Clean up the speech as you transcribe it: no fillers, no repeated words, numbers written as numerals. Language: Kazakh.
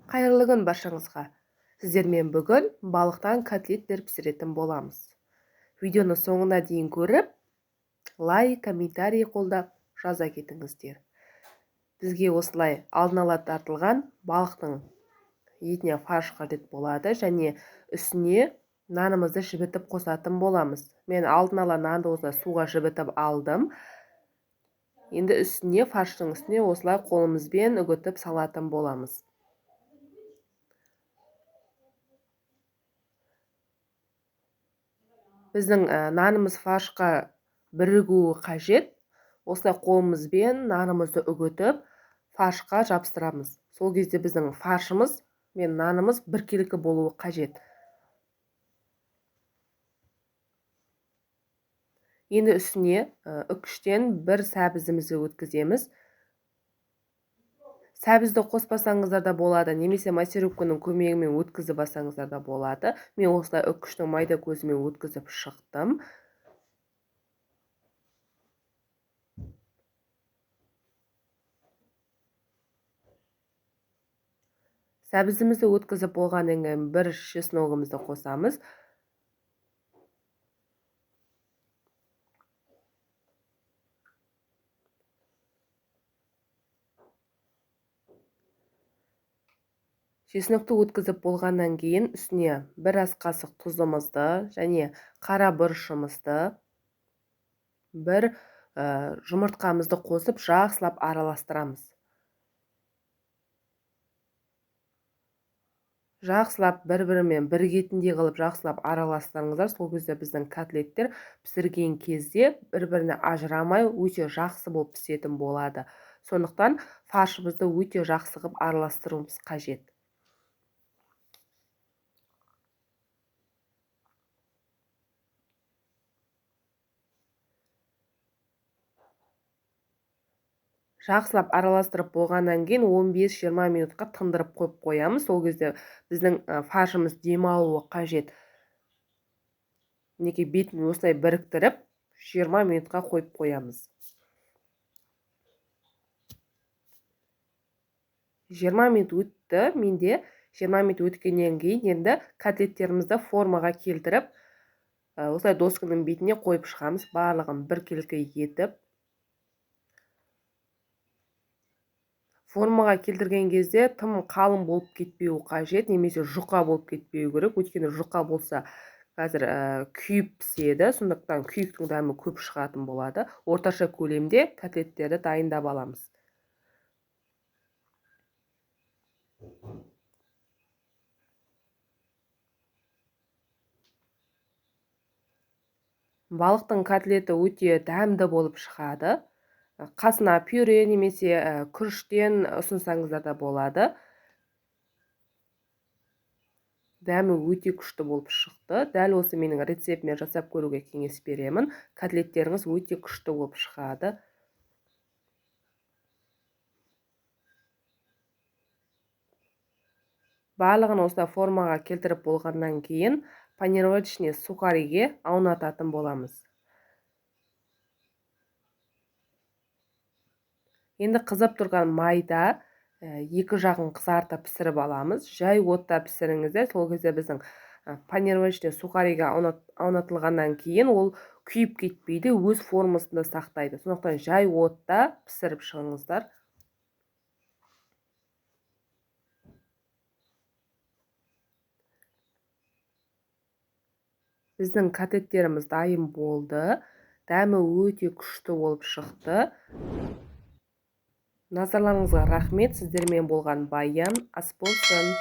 Қайырлы күн баршаңызға. Сіздермен бүгін балықтан котлеттер пісіретін боламыз. Видеоны соңына дейін көріп, лайк, комментарий қолдап жаза кетіңіздер. Бізге осылай алдын ала тартылған балықтың етіне фарш қажет болады және үстіне нанымызды жібітіп қосатын боламыз. Мен алдын ала нанды осылай суға жібітіп алдым. Енді үстіне, фарштың үстіне осылай қолымызбен үгітіп салатын боламыз. Біздің нанымыз фаршқа бірігуі қажет. Осылай қолымызбен нанымызды үгітіп фаршқа жабыстырамыз. Сол кезде біздің фаршымыз мен нанымыз біркелкі болуы қажет. Енді үстіне үкіштен бір сәбізімізді өткіземіз. Сәбізді қоспасаңыздар да болады, немесе мясорубканың көмегімен өткізіп алсаңыздар да болады. Мен осылай үкіштің майда көзімен өткізіп шықтым. Сәбізімізді өткізіп болғаннан кейін бір чесногымызды қосамыз. Чеснокты өткізіп болғаннан кейін үстіне бір ас қасық тұзымызды және қара бұрышымызды, бір жұмыртқамызды қосып жақсылап араластырамыз. Жақсылап бір-бірімен бірігетіндей қылып жақсылап араластырыңыздар. Сол кезде біздің котлеттер пісірген кезде бір-біріне ажырамай өте жақсы болып пісетін болады. Сондықтан фаршымызды өте жақсы қылып араластыруымыз қажет. Жақсылап араластырып болғаннан кейін 15-20 минутқа тындырып қойып қоямыз. Сол кезде біздің фаршымыз демалуы қажет. Мінекей бетін осылай біріктіріп 20 минутқа қойып қоямыз. 20 минут өтті. Менде 20 минут өткеннен кейін енді котлеттерімізді формаға келтіріп, осылай досканың бетіне қойып шығамыз. Барлығын біркелкі етіп. Формаға келтірген кезде тым қалың болып кетпеуі қажет, немесе жұқа болып кетпеуі керек. Өйткені жұқа болса қазір күйіп піседі, сондықтан күйіктің дәмі көп шығатын болады. Орташа көлемде котлеттерді дайындап аламыз. Балықтың котлеті өте дәмді болып шығады. Қасына пюре немесе күріштен ұсынсаңыздар да болады. Дәмі өте күшті болып шықты. Дәл осы менің рецептіммен жасап көруге кеңес беремін. Котлеттеріңіз өте күшті болып шығады. Барлығын осылай формаға келтіріп болғаннан кейін панировочный сухариге аунататын боламыз. Енді қызып тұрған майда екі жағын қызарта пісіріп аламыз. Жай отта пісіріңіздер, сол кезде біздің панировочный сухариге аунатылғаннан кейін ол күйіп кетпейді, өз формасында сақтайды. Сондықтан жай отта пісіріп шығыңыздар. Біздің котлеттеріміз дайын болды. Дәмі өте күшті болып шықты. Назарларыңызға рахмет. Сіздермен болған Баян. Ас болсын.